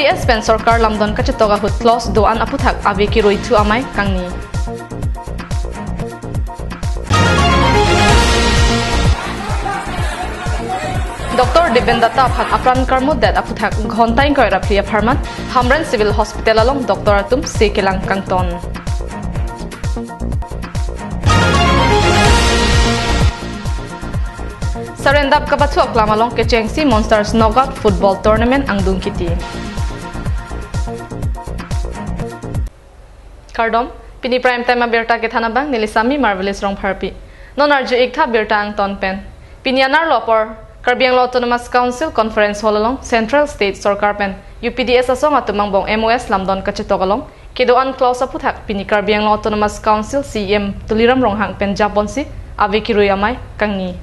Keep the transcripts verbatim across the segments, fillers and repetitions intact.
P S pen sorkar lamdon kachetok ahut clause do-an aphuthak ave kiruithu amei kangni. Doctor Diben Datta aphan apran karmutdet aphuthak ghonta ingkoi ra phli apharman Hamren Civil Hospital along doctor atum se kelang kangton. Sarendap kapathu aklam along kechengsi Monsters Knockout Football Tournament angdung kiti. Kardom, pini prime time abirta kethan abang, neli Sami Marvelous Rongpharpi. Non arju-ik tha birta angton pen. Pini anerlo apor, Karbi Anglong Autonomous Council Conference Hall along Central State Sorkar pen U P D S asong atum angbong M O S lamdon kachetok along kedo-an clause aphuthak pini Karbi Anglong Autonomous Council C E M Tuliram Ronghang pen japonsi ave kirui amei kangni.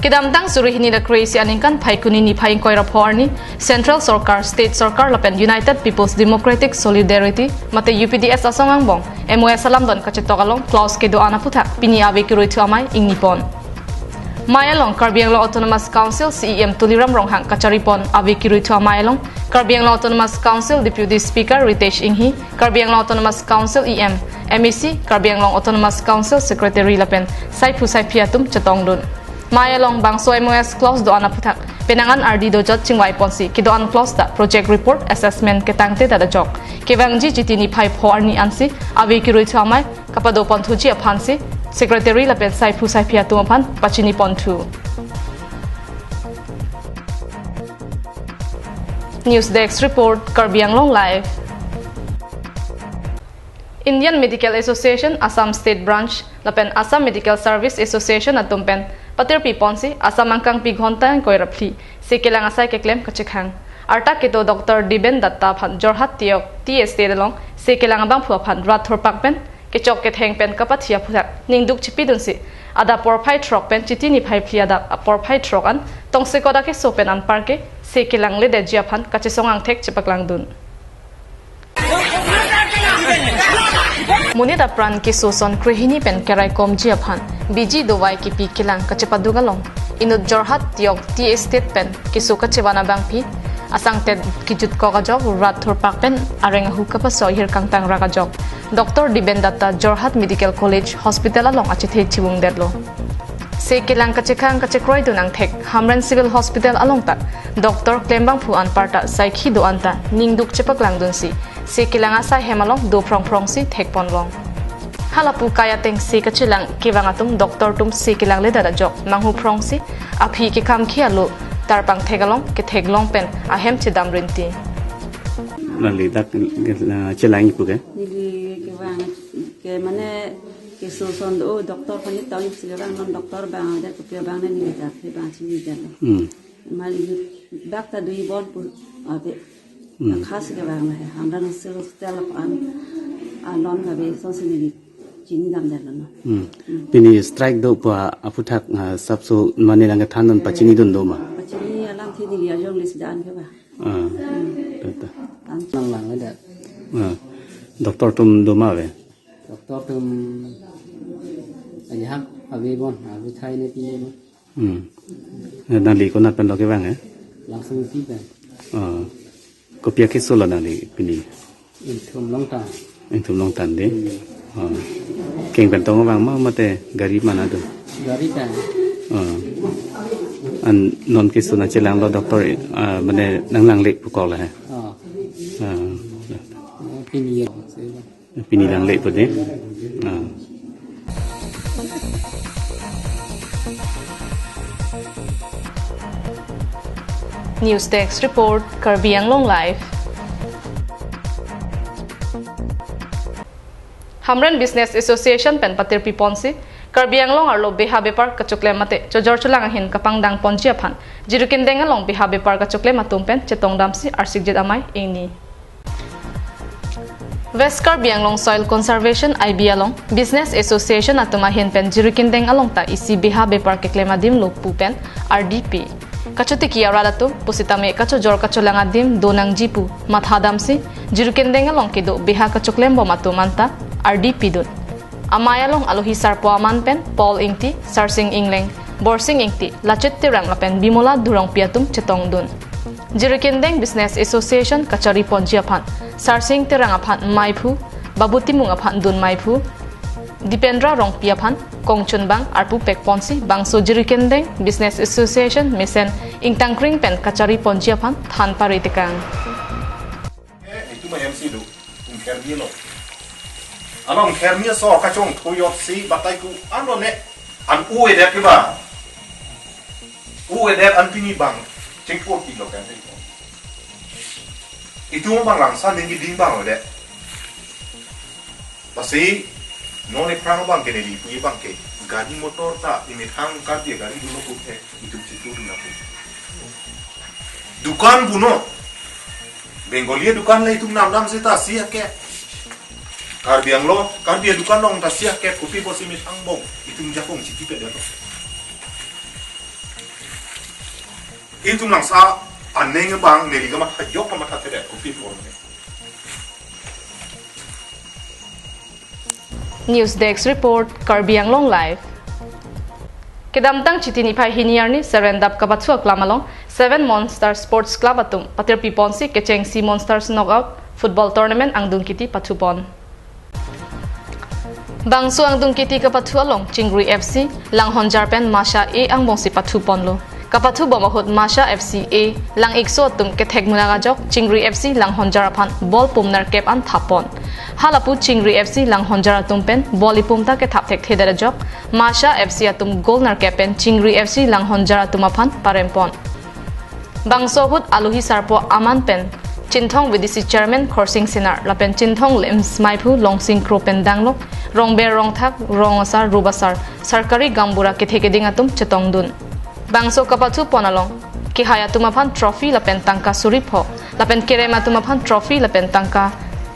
Kedamtang suri hini ra kre-isi aningkan Phaikuni niphai ingkoi ra pho arni Central Sorkar, State Sorkar lapen United People's Democratic Solidarity mate U P D S asong angbong M O S alamdon kachetok along clause kedo-an aphuthak pini ave kiruithu amei ingnipon. Mei along Karbi Anglong Autonomous Council C E M Tuliram Ronghang kacharipon ave kiruithu amei along Karbi Anglong Autonomous Council Deputy Speaker Ritesh Enghi, Karbi Anglong Autonomous Council E M, M A C, Karbi Anglong Autonomous Council Secretary lapen saiphu saiphi atum chetongdun. Mei along bangso M O S clause do-an aphuthak penang an ardi dojot chingvaiponsi kedo-an clause ta project report assessment ketangtedet ajok kevangji Chiti niphai pho arni ansi ave kiruithu amei kapadoponthuji aphansi Secretary lapen saiphu saiphi atum aphan pachiniponthu. News Desk Report, Karbi Anglong Live. Indian Medical Association, Assam State Branch lapen Assam Medical Service Association atum pen patirpiponsi Assam angkangpi ghonta ingkoi ra phli se kelang asai keklem kachekhang. Arta kedo Doctor Diben Datta aphan Jorhat Tiok Tea Estate along se kelang abangphu aphan rat thurpak pen kechok ketheng pen kapathi aphuthak ningduk chipidunsi adap porphai throk pen Chiti niphai phli adap porphai throk an tongsekot akeso pen anparke se kelangledetji aphan kachesong angthek chepaklangdun. Monit apran keso son krehini pen keraikomji aphan biji dovai kipi kelang kachepaduk along inut Jorhat Tiok Tea Estate pen keso kachevan abangpi asangtet kijutkok ajok rat thurpak pen areng ahu kapaso ahir kangtang rak ajok Doctor Diben Datta Jorhat Medical College Hospital along achethe chivungdetlo. Se kelang kachekhang kachekroidun angthek Hamren Civil Hospital along ta doctor klembangphu anparta saikhi do-an ta ningduk chepaklangdunsi se kelang asai hem along do phrongphrongsi thekponlong. Halapu kai ateng se kachelang kevang atum doctor atum se kelangledet ajok manghu phrongsi aphi kekhamkhi alo tarpangthek along ketheklong pen ahem chedam rinti. Nangli dak, eh, chelang ipu ke? Neli kevang ke mane keso son do doctor kani tang sile bang non doctor bang ada kopi bang neli dak bang chini dak. Hmm. Mali dak ta dui bon pu ave. Hmm. Khas ke bang hai Hamren Civil Hospital an alon ka be son sini chinidamdetlo. Hmm. Hmm. Pini strike do pa aphuthak, ah, sapso mane lang than non pachinidun do ma? Pachini alamthe neli ajong list dan ke ba. Ah, ta, ta. Nang lang le dak. Ah, doctor atum do ma ave? Doctor atum ajahak ave bon, ave thai ne pine bon. Hmm. Nangli konat pen lo kevang, eh? Langsung si pen. Ah. Kopi akeso lo nangli pini? Ingthum Longtan. Ingthum Longtan de. Hmm. Oh. Keng pen tong vang ma mate gari mana do? Gari pen. Oh. An non keso nangchelanglo doctor, ah, mane nanglangle pu kok la he. Oh. Ah. Oh, pini ya. Pini langle pu de. Ah. News Desk Report, Karbi Anglong Live. Hamren Business Association pen patirpiponsi Karbi Anglong arlo beha bepar kachoklem mate chojor cholang ahin kapangdangponji aphan Jirikindeng along beha bepar kachoklem atum pen chetongdamsi arsikjit amei ingni. West Karbi Anglong Soil Conservation I B along Business Association atum ahin pen Jirikindeng along ta isi beha bepar keklem adim lo pu pen ardipi. Kachotiki arat atum pusitame kachojor kacholang adim do nangji pu mathadamsi Jirikindeng along kedo beha kachoklembom atum anta ardipidun. Amei along alohi sarpo aman pen Paul Ingti, Sarsing Ingleng, Borsing Ingti, Lachit Terang lapen Bimola Durongpi atum chetongdun. Jirikindeng Business Association kachari ponji aphan Sarsing Terang aphan maiphu, Babu Timung aphan dun maiphu, Dipendra Rongpi aphan kongchunbang arpu pek ponsi bangso Jirikindeng Business Association mesen ingtangkring pen kachari ponji aphan than pari tekang. Eh, itu mah M C do, kum khermi lo. Along khermi so kachong thoyot si batai ku ano ne an u edet ke ba. U edet an pini bang chingpur kilo kan te. Itu bang langsa ninggi ding bang edet. Pasi non eprang bang ke neli pu bang ke gari motor ta imethang kar dia gari dulo puthe itum chitu dun aku. Dukan puno. Bengali dukan le itum nam nam seta si hake. Karbi Anglong, Karbi dukan long ta si hake kopi porsi imethang bong itum jakong chiti pe dalo. Itum langsa aneng bang neli kamatha yok kamatha thedet kopi porsi. News Desk Report, Karbi Anglong Live. Kedamtang Chiti niphai hini arni Serendap kapathu aklam along Seven Monsters Sports Club atum patirpi ponsi kechengsi Monsters Knockout Football Tournament angdung kiti pathupon. Bangso angdung kiti kapathu along Chingri F C Langhonjar pen Masha A angbongsi pathuponlo. Kapathu bom ahut Masha F C A lang ikso atum kethek munak ajok Chingri F C Langhonjar aphan ball pum nerkep an thappon. Halapu Chingri F C Langhonjar atum pen ball ipum ta kethap thekthedet ajok Masha F C atum goal nerkep pen Chingri F C Langhonjar atum aphan parempon. Bangso ahut alohi sarpo aman pen Chinthong V D C Chairman Khorsing Singnar lapen Chinthong Lims maiphu Longsing Kro pen danglok, Rongber Rongthak, Rong Asar, Rup Asar, Sarkari Gaonbura kethe keding atum chetongdun. Bangso kapathu pon along kehai atum aphan trophy lapen tangka suri pho, lapen kerem atum aphan trophy lapen tangka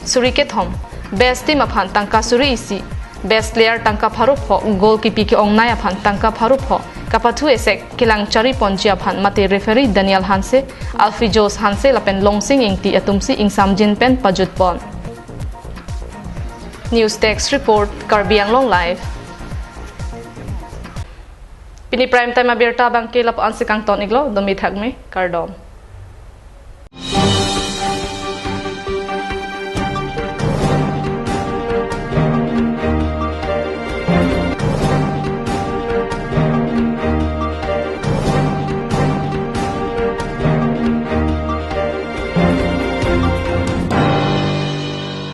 suri kethom, best team aphan tangka suri isi, best player tangka pharo pho, goal kipi ke-ongnei aphan tangka pharo pho. Kapathu esek kelang chari ponji aphan mate referee Daniel Hanse, Alfijos Hanse lapen Longsing Ingti atumsi ingsamjin pen pajutpon. News Desk Report, Karbi Anglong Live. Pini prime time abirta abangke lapu-ansi kangton iklo, domi thakme, kardom.